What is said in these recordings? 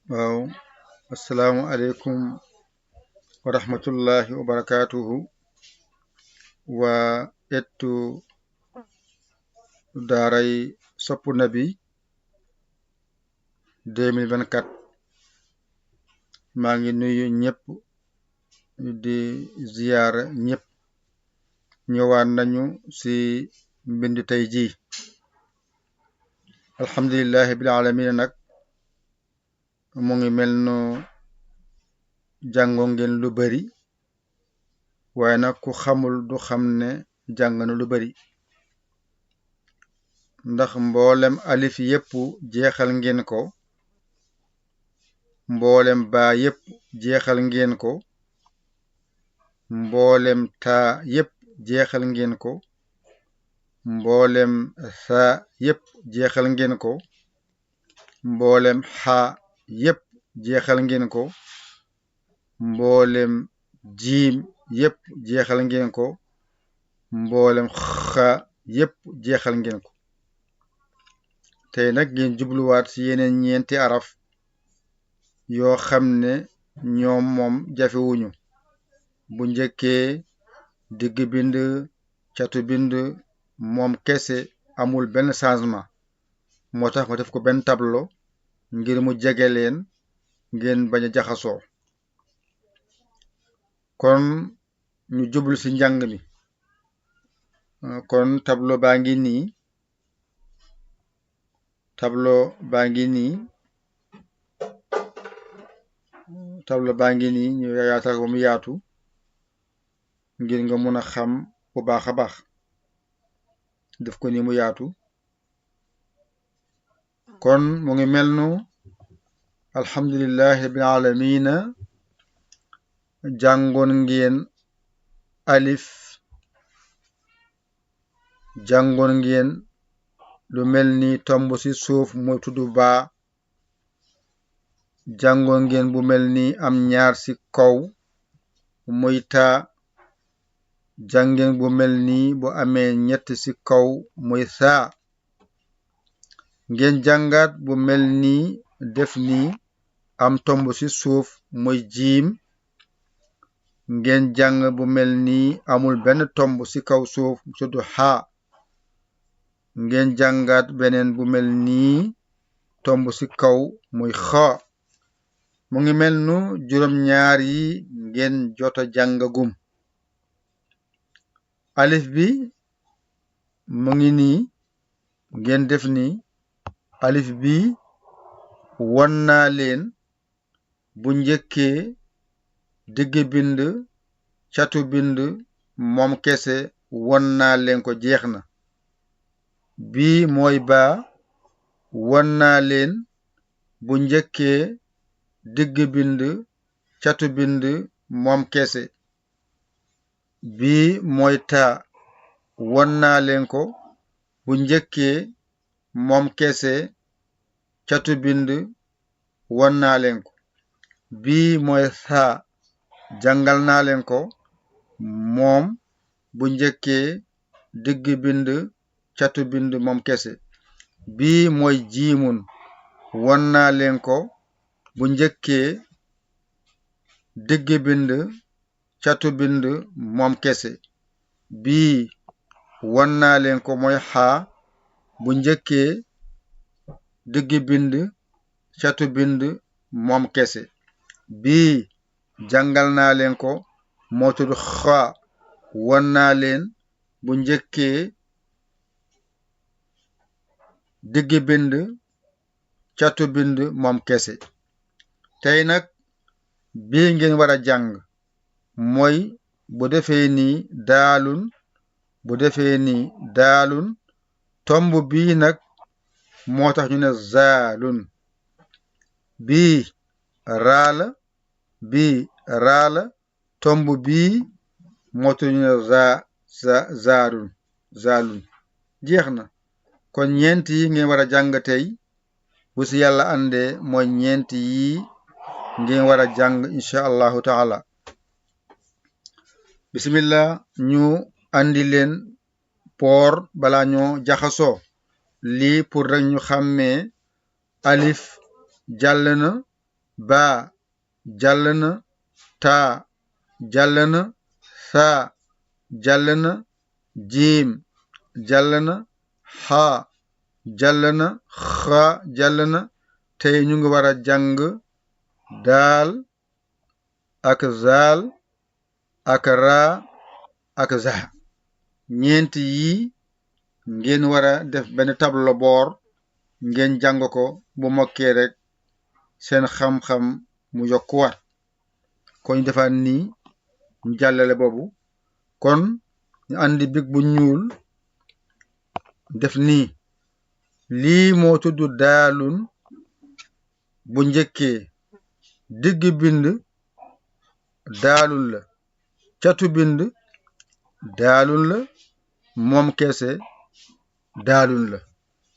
waaw assalaamu aleykum wa rahmatullahi wa barakatuhu waa ettu daaray Soppu Nabi 2024 maa ngi nuyu ñëpp di ziyaara ñëpp ñëwaan nañu ci mbind tey ji alhamdulillahi bil alamin nag mu ngi mel no jàngo ngeen lu bari waaye nag ku xamul du xam ne jàng na lu bari ndax mboolem alif yépp jeexal ngeen ko mboolem baa yépp jeexal ngeen ko mboolem taa yépp jeexal ngeen ko mboolem saa yépp jeexal ngeen ko mboolem xaa yépp jeexal ngeen ko mboolem jiim yépp jeexal ngeen ko mboolem xa yépp jeexal ngeen ko tey nag ngeen jubluwaat ci yeneen ñeenti araf yoo xam ne ñoom moom jafewuñu bu njëkkee digg bind catu bind moom kese amul benn changement moo tax ma def ko benn tableau ngir mu jege leen ngeen bañ a jaxasoo kon ñu jublu ci njàng mi kon tableau baa ngi nii tableau baa ngi nii ñu yaatal ko mu yaatu ngir nga mun a xam bu baax a baax def ko ni mu yaatu kon mu ngi mel nu alhamdulillahi rabbil alamina jàngoon ngeen alif jàngoon ngeen lu mel ni tomb ci suuf mooy tudd baa jàngoon ngeen bu mel ni am ñaar ci kaw muy taa jàngeen bu mel ni bu amee ñett ci kaw muy saa ngeen jàngaat bu mel ni def ni am tomb ci suuf muy jiim ngeen jàng bu mel ni amul benn tomb ci kaw suuf tudd xaa ngeen jàngaat beneen bu mel ni tomb ci kaw muy xaa mu ngi mel nu juróom ñaar yi ngeen jota jàngagum alif bi mu ngi nii ngeen def ni alif bi won naa leen bu njëkkee digg bind catu bind moom kese won naa leen ko jeex na bii mooy baa won naa leen bu njëkkee digg bind catu bind moom kese bii mooy taa won naa leen ko bu njëkkee moom kese catu bind won naa leen ko bii mooy saa jàngal naa leen ko moom bu njëkkee digg bind catu bind moom kese bii mooy jiimun won naa leen ko bu njëkkee digg bind catu bind moom kese bii won naa leen ko mooy xaa bu njëkkee digg bind catu bind moom kese bii jàngal naa leen ko moo tudd xaa won naa leen bu njëkkee digg bind catu bind moom kese tey nag bii ngeen war a jàng mooy bu defee ni daalun bu defee ni daalun tomb bii nag moo tax ñu ne zaalun bii raala bii raala tomb bii moo tax ñu ne zaalun jeex na kon ñeent yi ngeen war a jàng tey bu ci yàlla àndee mooy ñeent yi ngeen war a jàng incha allahu taala bismillah ñu andi leen poor bala ñoo jaxasoo lii pour rek ñu xàmmee alif jàll na baa jàll na taa jàll na saa jàll na jiim jàll na xaa jàll na xaa jàll na tey ñu ngi war a jàng daal ak zaal ak raa ak zaa ñeent yi ngeen war a def benn tableau bord ngeen jàng ko bu mokkee rek seen xam-xam mu yokkuwaat kon ñu defaat nii ñu jàllale boobu kon ñu andi big bu ñuul def nii lii moo tudd daalun bu njëkkee digg bind daalun la catu bind daalun la moom kese daalun la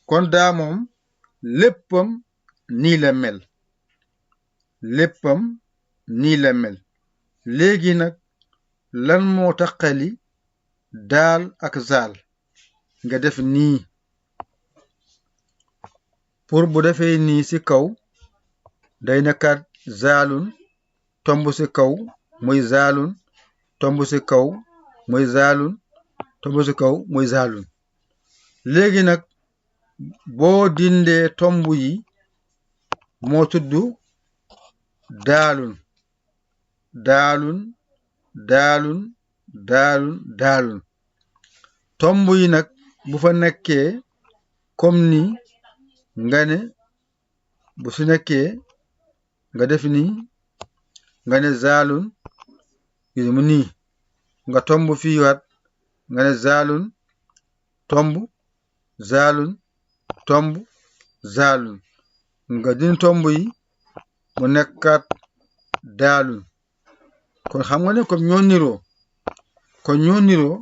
kon daa moom léppam nii la mel léppam nii la mel léegi nag lan moo taqali daal ak zaal nga def nii pour bu defee nii ci kaw day nekkaat zaalun tomb ci kaw muy zaalun tomb ci kaw muy zaalun tomb ci kaw muy zaalun léegi nag boo dindee tomb yi moo tudd daalun daalun daalun daalun daalun tomb yi nag bu fa nekkee comme ni nga ne bu su nekkee nga def nii nga ne zaalun gis mu nii nga tomb fii waat nga ne zaalun tomb zaalun tomb zaalun nga din tomb yi mu nekkaat daalun kon xam nga ne comme ñoo niroo kon ñoo niroo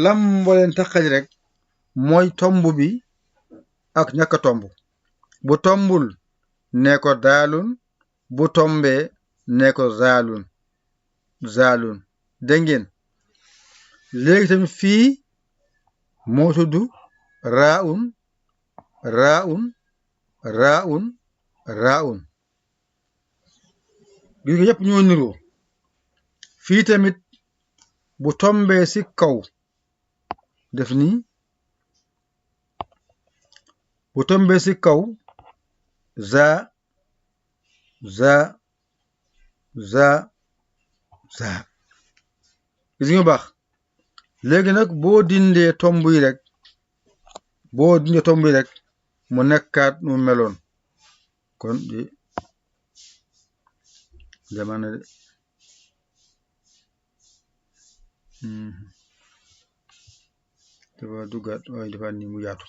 lam moo leen taxali rek mooy tomb bi ak ñàkk tomb bu tombul nee ko daalun bu tombee nee ko zaalun zaalun dégg ngeen léegi tamit fii moo tudd raaun raaun raaun raaun gis nga yépp ñoo niroo fii tamit bu tombee ci kaw def nii bu tombee ci kaw za za za za gis nga baax léegi nag boo dindee tomb yi rek boo dindee tomb yi rek mu nekkaat mu meloon kon di jamana de dafa duggaat waaye dafa ni mu yaatu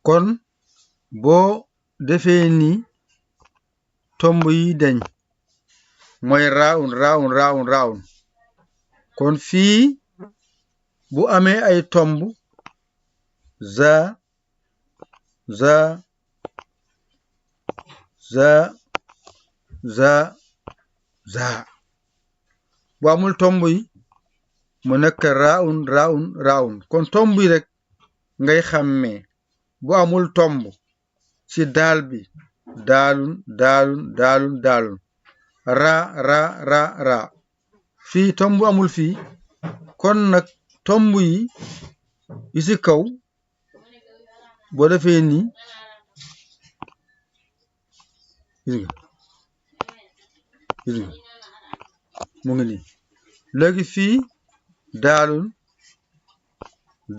kon boo defee ni tomb yi deñ mooy raawun raawun raawun raawun kon fii bu amee ay tomb za za za za za bu amul tomb yi mu nekk raawun raawun raawun kon tomb yi rek ngay xàmmee bu amul tomb ci daal bi daalun daalun daalun daalun ra ra ra ra fii tomb amul fii kon nag tomb yi ci kaw boo defee nii gis nga mu ngi nii léegi fii daalun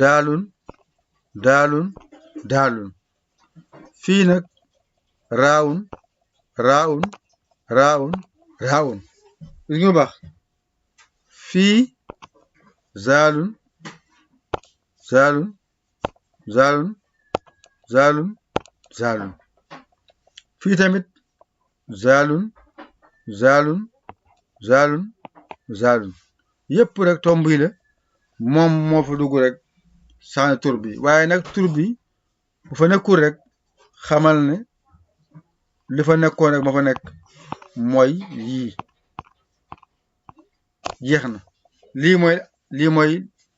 daalun daalun daalun fii nag raawun raawun raawun raawun gis nga baax fii zaalun zaalun zaalun zaalun zaalun fii tamit zaalun zaalun zaalun zaalun yépp rek tomb yi la moom moo fa dugg rek saani tur bi waaye nag tur bi bu fa nekkul rek xamal ne li fa nekkoon rek ma fa nekk mooy yii jeex na lii mooy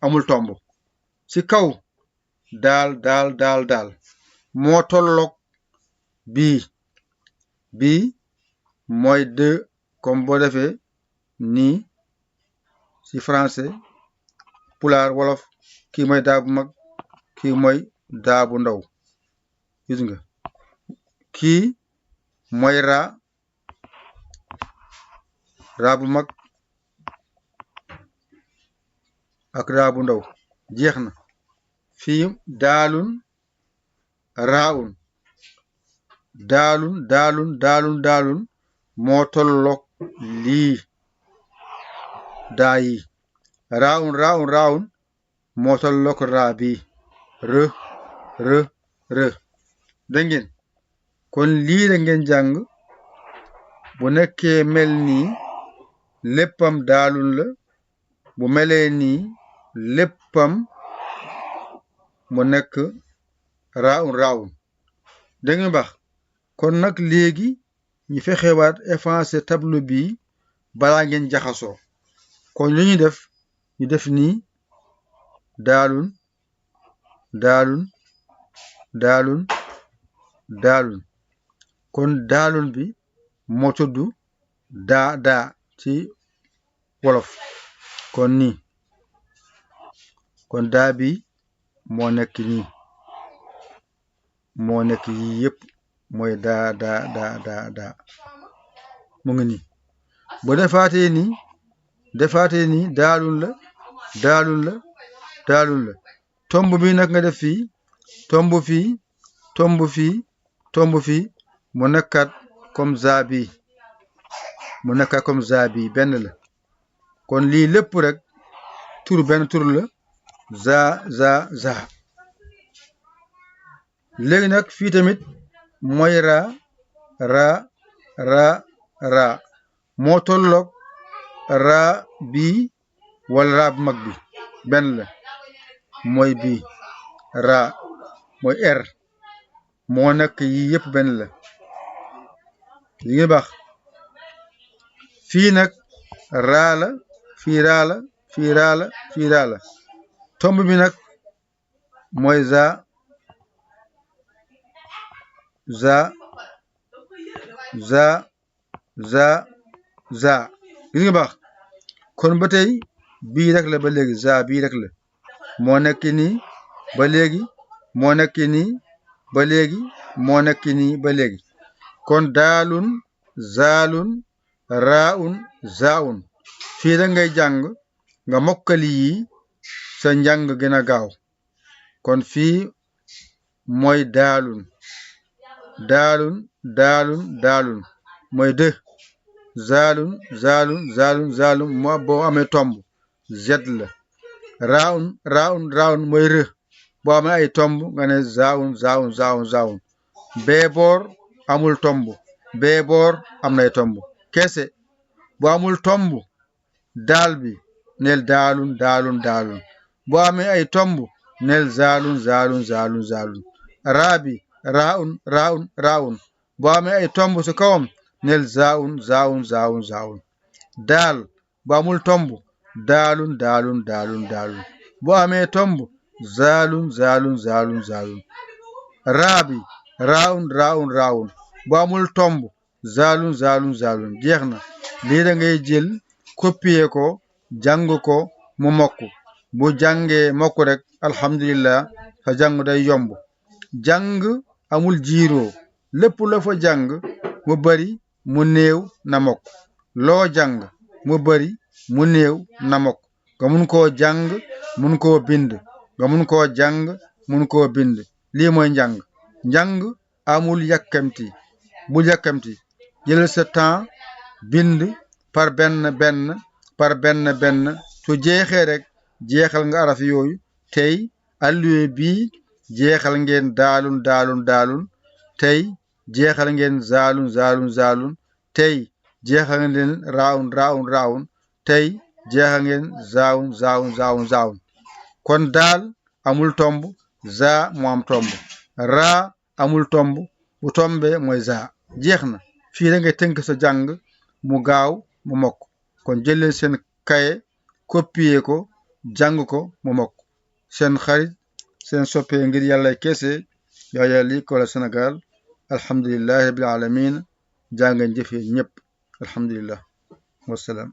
amul tomb ci kaw daal daal daal daal moo tolloog bii mooy deux comme boo defee nii ci français pulaar wolof kii mooy daa bu mag kii mooy daa bu ndaw gis nga kii mooy raa bu mag ak raa bu ndaw jeex na fii daalun raun daalun moo tolloog lii daa yi raun moo tolloog raa bi rë dégg ngeen kon lii la ngeen jàng bu nekkee mel nii léppam daalun la bu melee nii léppam mu nekk raun dégg nga baax kon nag léegi ñu fexewaat effacer tableau bi balaa ngeen jaxasoo kon lu ñu def nii daalun kon daalun bi moo tudd daa ci wolof kon nii kon daa bi moo nekk nii moo nekk yii yëpp mooy daa mu ngi nii bu defaatee nii daalun la tomb bi nag nga def fii tomb fii mu nekkaat comme za bi benn la kon lii lépp rek benn tur la za léegi nag fii tamit mooy ra moo tolloog raa bi wala raa bu mag bi benn la mooy bii raa mooy r moo nekk yi yëpp benn la li nga baax fii nag raa la fii raa la tomb bi nag mooy za gis nga baax kon ba tey bii rek la ba léegi za bii rek la moo nekk nii ba léegi moo nekk nii ba léegi moo nekk nii ba léegi kon daalun zaalun raun zaun fii da ngay jàng nga mokkali yi sa njàng gën a gaaw kon fii mooy daalun mooy dë zaalun moo boo amee tomb z la raun mooy rë boo amee ay tomb nga ne zaun bee boor amul tomb bee boor am nay tomb kese bu amul tomb daal bi neel daalun boo amee ay tomb neel zaalun raa bi raun boo amee ay tomb ci kawam neel zaun daal bu amul tomb daalun boo amee tomb zaalun raa bi raun bu amul tomb zaalun jeex na lii da ngay jël copier ko jàng ko mu mokk bu jàngee mokk rek alhamdulillah sa jàng day yomb jàng amul jiiroo lépp la fa jàng mu bari mu néew na mokk loo jàng mu bari mu néew na mokk nga mun koo jàng mun koo bind nga mun koo jàng mun koo bind lii mooy njàng amul yàkkamti bul yàkkamti jëlal sa temps bind par benn su jeexee rek jeexal nga araf yooyu tey alluwe bii jeexal ngeen daalun tey jeexal ngeen zaalun tey jeexal ngeen raun tey jeexal ngeen zaawun kon daal amul tomb za mu am tomb raa amul tomb bu tombe mooy za jeex na fii da ngay tënk sa jàng mu gaaw mu mokk kon jëleen seen kaye copier ko jàng ko mu mokk seen xarit seen soppee ngir yàlla kese Yaya Li Kola Sénégal alhamdulillahi rabbil alamin jaa ngeen jëf yéen ñëpp alhamdulillah wasalaam